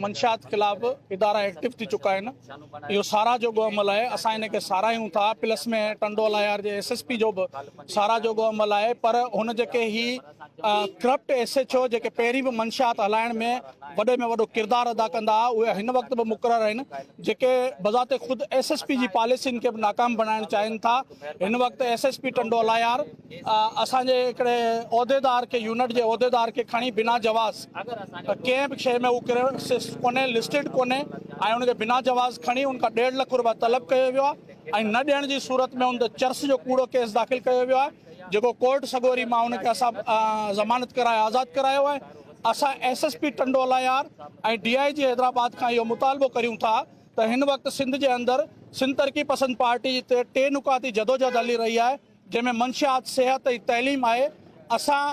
منشيات خلاف ادارا ايڪٽو ٿي چڪا آهن اهو ساراهه جوڳو عمل آهي اسان ان کي ساراهيون ٿا پلس ۾ ٽنڊو الايار جي ايس ايس پي جو به ساراهه جوڳو عمل آهي پر هن جيڪي هي ڪرپٽ ايس ايڇ او جيڪي پهرين به منشيات هلائڻ ۾ وڏي ۾ وڏو ڪردار ادا ڪندا هئا اهي هن وقت به مقرر آهن جيڪي بذات خود ايس ايس پي جي پاليسين کي به ناڪام بڻائڻ چاهين ٿا هن وقت S S P Tando Allahyar اسان جي هڪڙي عهديدار کي يونٽ جي عهديدار کي کڻي بنا جواز ڪنهن به شيء ۾ هو ڪريڊٽ ڪونهي لسٽيڊ ڪونهي ۽ ان کي بنا جواز کڻي ان کان ڏيڍ لک روپيا طلب ڪيو ويو آهي ۽ نه ڏيڻ جي صورت ۾ ان تي چرس جو ڪوڙو ڪيس داخل ڪيو ويو آهي جيڪو ڪورٽ سڳوري مان ان کي اسان ضمانت ڪرائي آزاد ڪرايو آهي اسان S S P Tando Allahyar ۽ D I G Hyderabad کان اهو مطالبو ڪريون ٿا ته هن وقت سنڌ جي اندر سنڌ ترقي پسند پارٽي جي ٽي نقاطي جدوجهد هلي رهي آهي جنهن ۾ منشيات، صحت ۽ تعليم آهي، اسان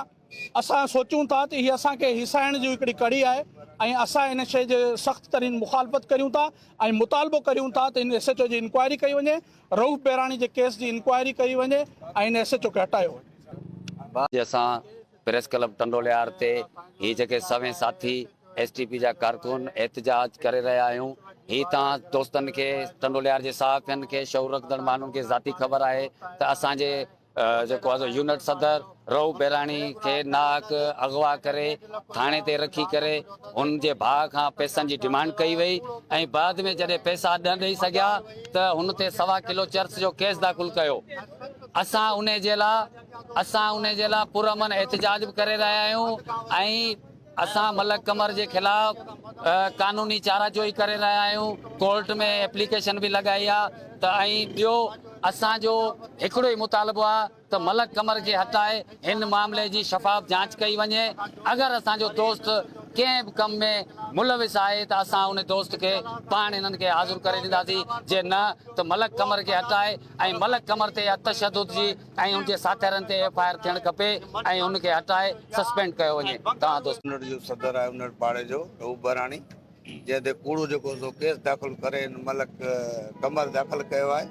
اسان سوچون ٿا ته هي اسان کي هيسائڻ جي هڪڙي ڪڙي آهي ۽ اسان ان شيء جي سخت ترين مخالفت ڪريون ٿا ۽ مطالبو ڪريون ٿا ته ان ايس ايڇ او جي انڪوائري ڪئي وڃي، رئوف بيراڻي جي ڪيس جي انڪوائري ڪئي وڃي ۽ ان ايس ايڇ او کي هٽايو وڃي. اڄ اسان پريس ڪلب ٽنڊوليار تي هي جيڪي سوين ساٿي ايس ٽي پي جا ڪارڪن احتجاج ڪري رهيا آهيون هي توهان دوستن کي ٽنڊوليار جي صحافين کي شعور رکندڙ ماڻهن کي ذاتي خبر آهي ته اسان جي جيڪو آهي يونٽ صدر رئوف بيراڻي کي ناحق اغوا ڪري ٿاڻي تي رکي ڪري هن جي ڀاء کان پئسن جي ڊمانڊ ڪئي وئي ۽ بعد ۾ جڏهن پئسا نه ڏئي سگهيا ته هن تي سوا ڪلو چرس جو ڪيس داخل ڪيو اسان انهي جي لاء اسان انهي جي لاء پرامن احتجاج به ڪري رهيا آهيون ۽ اسان ملڪ قمر جي خلاف قانوني چاره جوئي ڪري رهيا آهيون ڪورٽ ۾ ايپليڪيشن به لڳائي آهي ته ۽ ٻيو اسان جو هڪڙو ئي مطالبو آهي ته ملڪ قمر کي هٽائي هن معاملي جي شفاف جاچ ڪئي وڃي اگر اسان جو دوست ڪنهن به ڪم ۾ ملوث آهي ته اسان ان دوست کي پاڻ هنن کي حاضر ڪري ڏينداسين جي نه ته ملڪ قمر کي هٽائي ۽ ملڪ قمر تي تشدد جي ۽ ان جي ساٿارين تي ايف I R ٿيڻ کپي ۽ ان کي هٽائي سسپينڊ ڪيو وڃي توهان دوست. يونٽ جو صدر آهي انڙ پاڙي جو رئوف بهراڻي جنهن تي ڪوڙو جيڪو سو ڪيس داخل ڪري هن ملڪ قمر داخل ڪيو آهي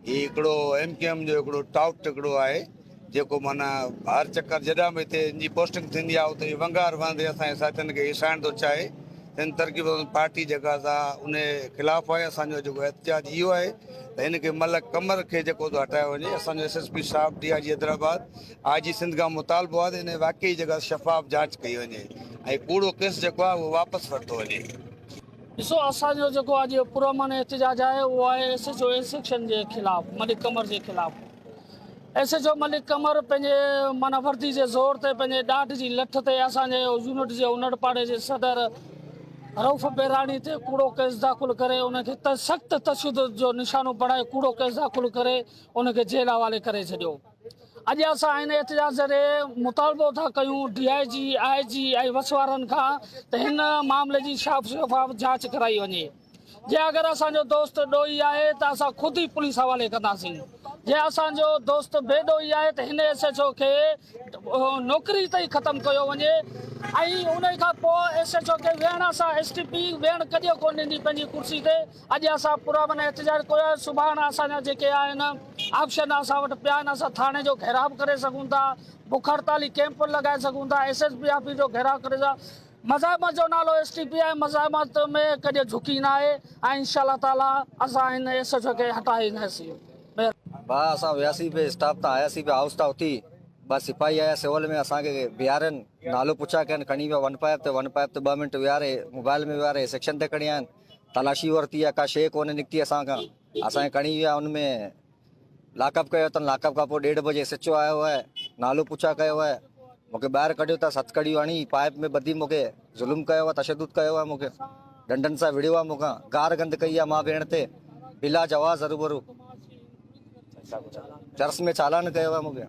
هي هڪڙو ايم ڪيو ايم جو هڪڙو ٽائوٽ هڪڙو آهي جيڪو معنيٰ هر چڪر جڏهن به هتي هن جي پوسٽنگ ٿيندي آهي اتي ونگار وهندي اسان جي ساٿين کي هيسائڻ ٿو چاهي سنڌ ترقي پسند پارٽي جيڪا سا ان خلاف آهي اسان جو جيڪو احتجاج اهو آهي ته هن کي ملڪ قمر کي جيڪو ٿو هٽايو وڃي اسان جو ايس ايس پي صاحب D I G Hyderabad I G Sindh کان مطالبو آهي ته ان واقعي جي جيڪا شفاف جاچ ڪئي وڃي ۽ ڪوڙو ڪيس جيڪو آهي اهو واپس ورتو وڃي. ڏسو اسان جو جيڪو اڄ پرامن احتجاج آهي اهو آهي S H O A section جي خلاف ملڪ قمر جي خلاف. S H O Malik Qamar پنهنجي معنيٰ وردي جي زور تي پنهنجي ڏاڍ جي لٺ تي اسان جي يونٽ جي انڙ پاڙي جي صدر رئوف بيراڻي تي ڪوڙو ڪيس داخل ڪري ان کي سخت تشدد جو نشانو بڻائي ڪوڙو ڪيس داخل ڪري ان کي جيل حوالي ڪري ڇڏيو اڄ اسان هن احتجاج ذريعي مطالبو ٿا ڪيون ڊي I جي آء جي ۽ وس وارن کان ته هن معاملي جي شاف شفاف جاچ ڪرائي وڃي. جي اگر اسان جو دوست ڏوهي آهي ته اسان خود ئي پوليس حوالي ڪنداسين جي اسان جو دوست بي ڏوهي آهي ته هن ايس ايڇ او کي نوڪري تي ئي ختم ڪيو وڃي ۽ ان کان پوء ايس ايڇ او کي ويهڻ اسان ايس ٽي پي ويهڻ ڪڏهن ڪونه ڏيندي پنهنجي ڪرسي تي اڄ اسان پرامن احتجاج ڪيو آهي سڀاڻ اسان جا جيڪي آهن آپشن اسان وٽ پيا آهن اسان ٿاڻي جو گهيراء به ڪري سگهون ٿا بک هڙتالي ڪيمپ لڳائي سگهون ٿا ايس ايس پي آفيس جو گهيراء ڪري مزاحمت جو نالو ايس ٽي پي آهي مزاحمت ۾ ڪڏهن جهڪي نه آهي ۽ انشاء الله تعالي اسان هن ايس ايڇ او کي هٽائي اينداسين. ڀاء اسان وياسين پي اسٽاپ تان آياسين پي هائوس تان اٿي ٻه سپاهي آيا سول ۾ اسان کي بيهارين نالو پڇا ڪين کڻي ويا ون فائيو تي ون فائيو تي ٻه منٽ ويهاري موبائل ۾ ويهاري سيڪشن تي کڻي آيا آهن تلاشي ورتي آهي ڪا شيء ڪونه نڪتي اسان کان اسان کي کڻي ويا ان ۾ لاڪ اپ ڪيو اٿن لاڪ اپ کان پوء ڏيڍ بجي ايس ايڇ او آيو آهي نالو پڇا ڪيو آهي مونکي ٻاهر ڪڍيو اٿس هٿ ڪڙيون هڻي پائپ ۾ ٻڌي مونکي ظلم ڪيو آهي تشدد ڪيو آهي مونکي ڏنڊن سان وڙهيو آهي مونکان گار گند ڪئي آهي ماء ڀيڻ تي بلا جواز هروڀرو چرس ۾ چالان ڪيو آهي مونکي.